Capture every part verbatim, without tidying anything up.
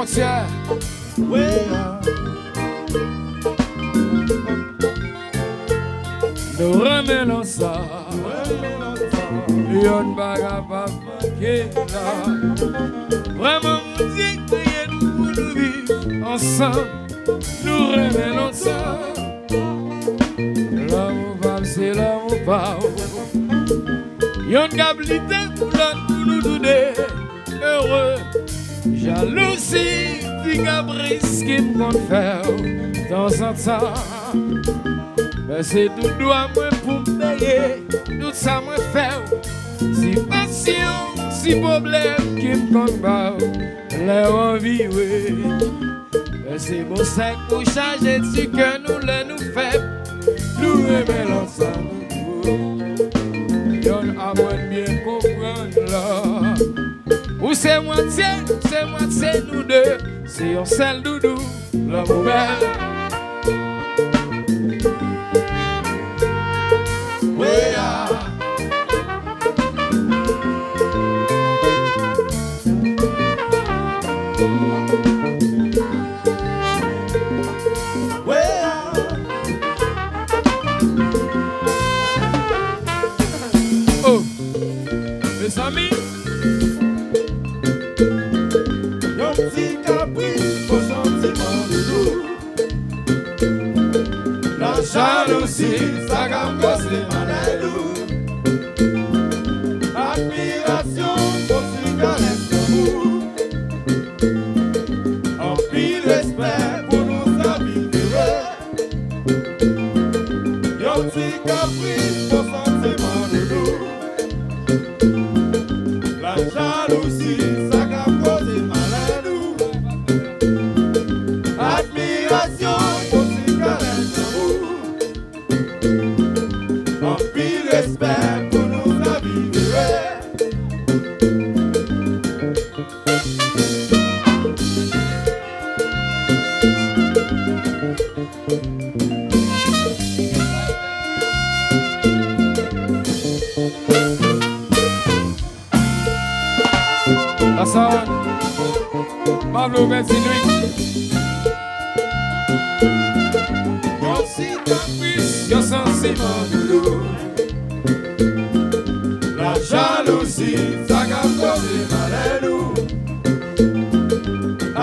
Sè. Nou renmen lansa. Yonn pa kapab manke la. Vrèman, Bondye kreye nou pou nou viv ansanm. Nou renmen lansa. Lanmou pa m, se lanmou pa w. Yonn k ap lite pou lòt, pou nou toude ere. Jalouzi, ti kapris ki m konn fè w tanzantan. Men se tout dwa mwen pou m peye tout sa mwen fè w. Si pasyon, si pwoblèm ki m konn ba w lè w anvi, wi. Men se bon sèk pou chaje ti kè nou lè nou fèb. Nou renmen lansa nou tou. Yonn aprann byen konprann la. Ou se mwatye, se mwatye nou de. Se yon sèl doudou, lanmou bèl. Wi a. Wi a. Oh. Mezanmi, yon ti kapris pou santiman doudou. Lajalouzi, sa k ap koze malè nou. Admirasyon, pou ti karès lanmou. Anpil respè pou nou sa viv ere. Yon ti kapris pou santiman doudou. Lajalouzi, sa k ap koze malè nou. Admirasyon, yon ti karès lanmou. Anpil respè pou nou sa viv ere. Lasawann, m ap lou pèdi nwi. Yon sikatris, yon santiman doulou. Lajalouzi, sa k ap koze malè nou.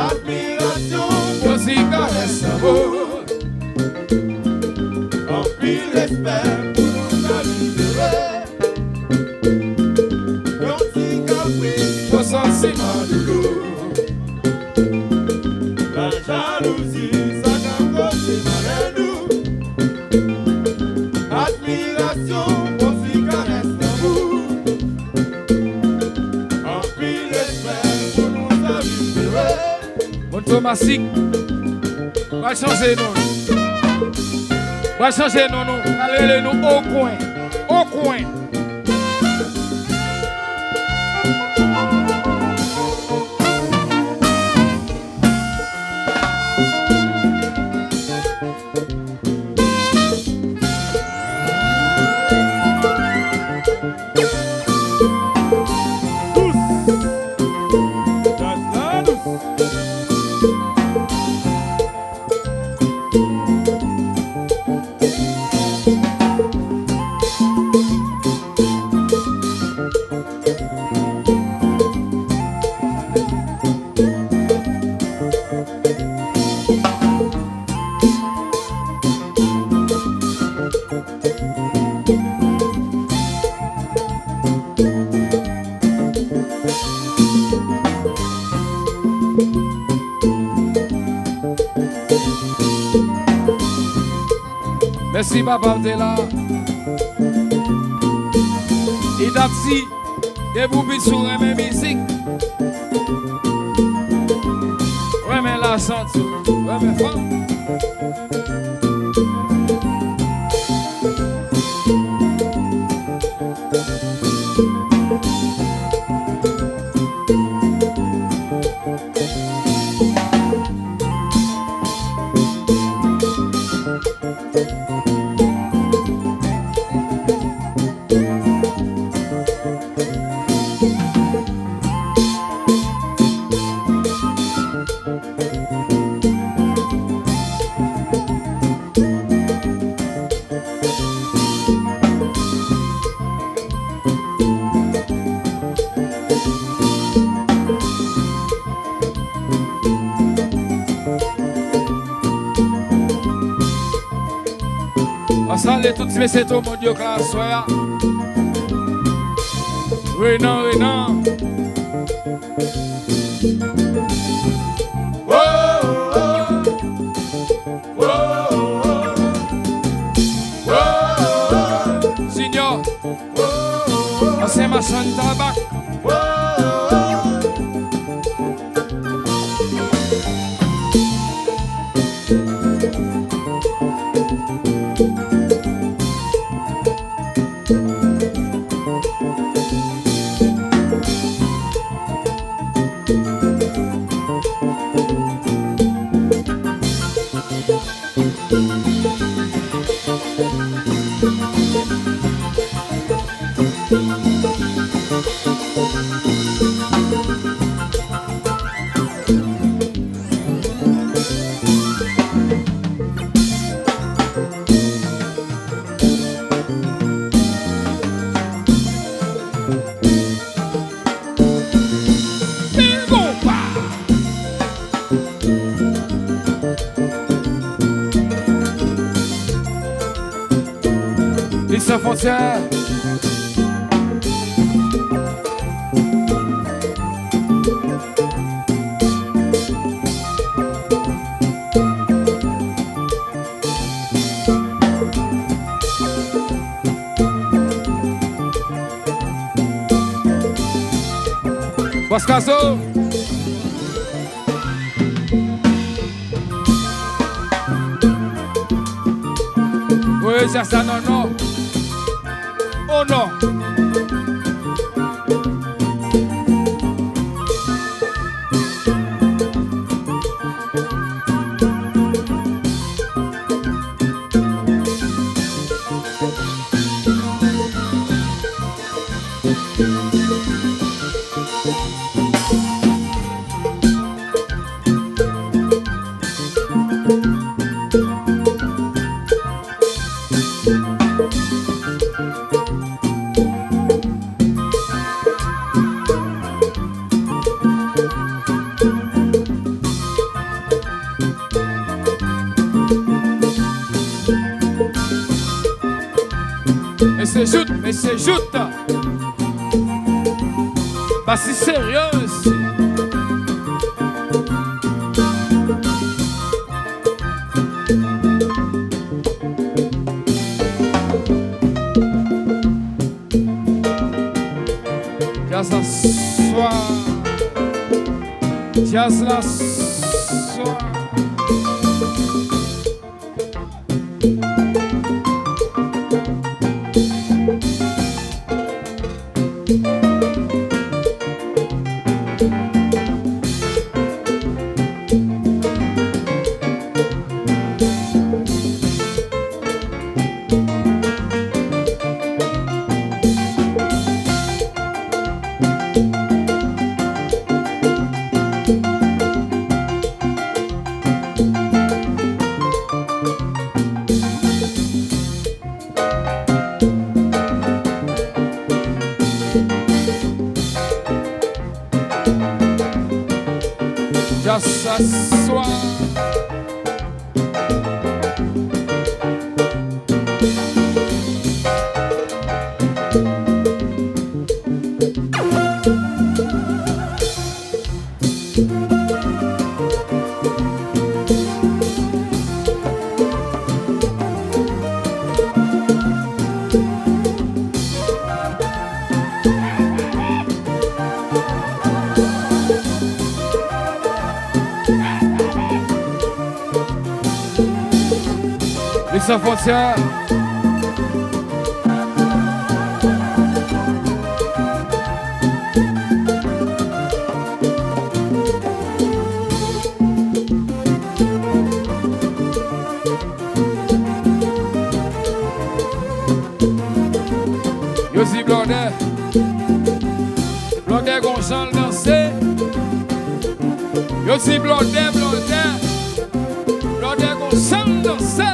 Admirasyon, yon ti karès lanmou. Anpil respè pou nou sa viv ere. Yon ti kapris, yon santiman doulou. Lajalouzi, sa k ap koze malè nou. Admirasyon, yon ti karès lanmou. Anpil respè pou nou sa viv ere. Moun Tomasik, pral chanje non nou. Pral chanje non nou. Pral rele nou Okwen. Okwen. Mèsi papa, w te la. E t ap di, depi w piti w renmen mizik, renmen lajan tou, renmen fanm. Mwen salye tout ti mesye tou moun yo k la aswè a. Renan, Renan. Junior, ansyen machann tabak. Lit san fwontyè. Bòs Kazo. Voye djaz la non, non. Oh non. Mesye Jout, mesye Jout. Bas li serye, mesye. Djaz la swa. Djaz la swa. Djaz sa swa. Lit san fwontyè. Yo di Blòdè, Blòdè gon jan l danse. Yo di Blòdè, Blòdè, Blòdè gon jan l danse.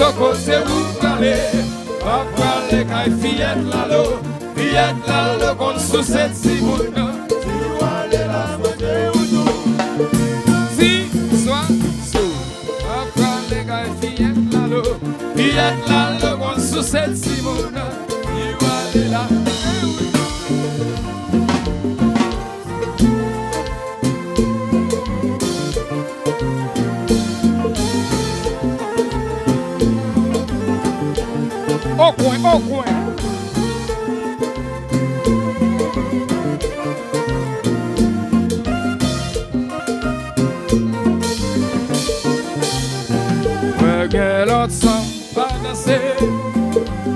Toko se ou prale, pa prale kay fiyèt Lalo. Fiyèt Lalo konn souse timoun nan. Si w ale la, souse ou tou. Si swa sou, pa prale kay fiyèt Lalo. Fiyèt Lalo konn souse timoun nan. Si w ale la. Okwen, okwen. Mwen gen lòt sanm pa danse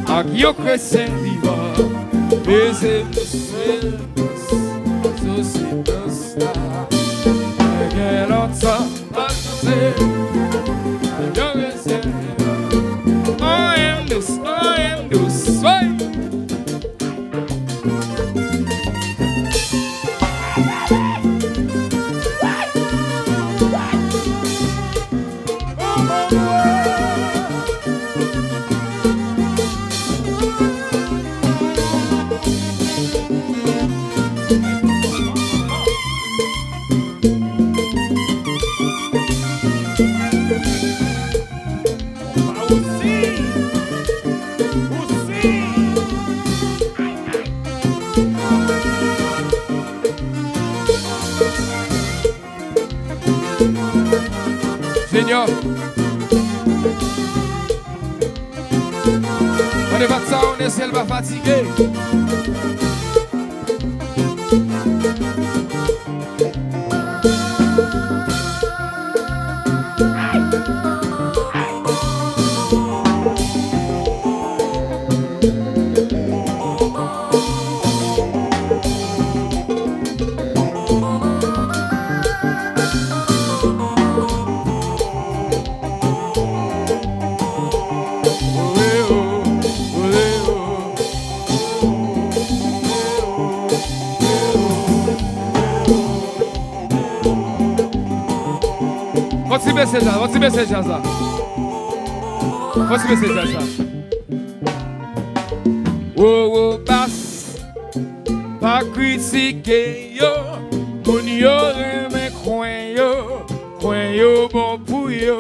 ak yon kretyen vivan. Beze m sou dans, sou dans la. Mwen gen lòt sanm pa danse ak yon kretyen vivan. Anyen m dous, anyen m dous, woy. Junior. Mande Vatsa, on est, si elle va fatiguer. Fò ti bese djaz, fò ti bese djaz la. Fò ti bese djaz la. Wowo bas, pa kritike yo. Moun yo renmen kwen yo, kwen yo bon pou yo.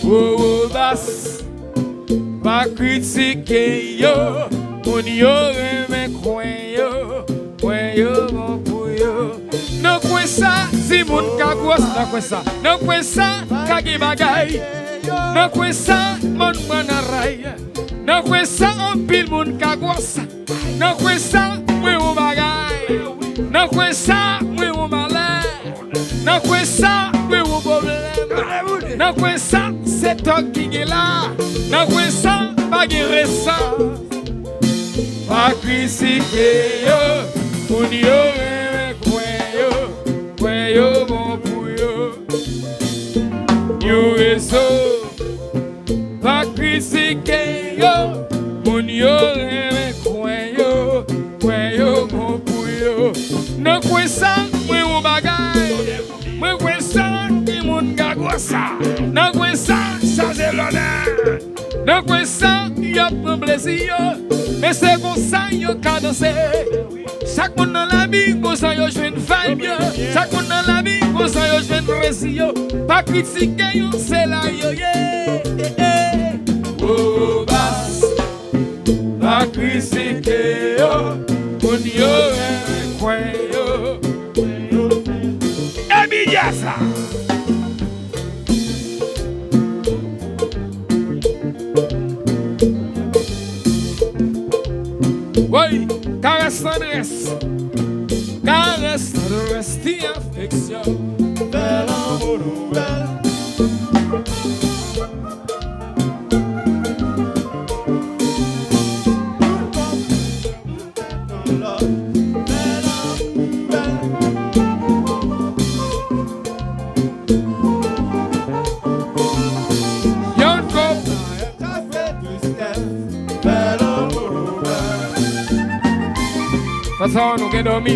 Wowo bas, pa kritike yo. Moun yo renmen kwen yo, kwen yo bon pou yo. Nan kwen sa, timoun ka gwòs. Nan kwen sa, nan kwen sa, ka gen bagay. Nan kwen sa, moun pran nan ray. Nan kwen sa, anpil moun ka gwòs. Nan kwen sa, mwen yon bagay. Nan kwen sa, mwen yon malè. Nan kwen sa, mwen yon pwoblèm. Nan kwen sa, se tòg ki gen la. Nan kwen sa, pa gen resan. Pa kritike yo, moun yo renmen kwen yo, kwen yo bon pou yo. Yon rezo, pa kritike yo, moun yo renmen kwen yo, kwen yo bon pou yo. Nan kwen sa, mwen yon bagay. Mwen kwè sa, timoun ka gwòs sa. Nan kwen sa, chaje lònè. Nan kwen sa, y ap pran plezi yo. Men se konsa yo ka danse. Chak moun nan lavi, konsa yo jwenn vibe yo. Chak moun nan lavi, konsa yo jwenn plezi yo. Pa kritike yo, se la yo ye. Oh, bas. Pa kritike yo, moun yo renmen kwen yo. Emilyasa. Woy, karès tandrès. Karès tandrès ti afeksyon. Fè lanmou nouvèl. Sa sa nou gen dòmi.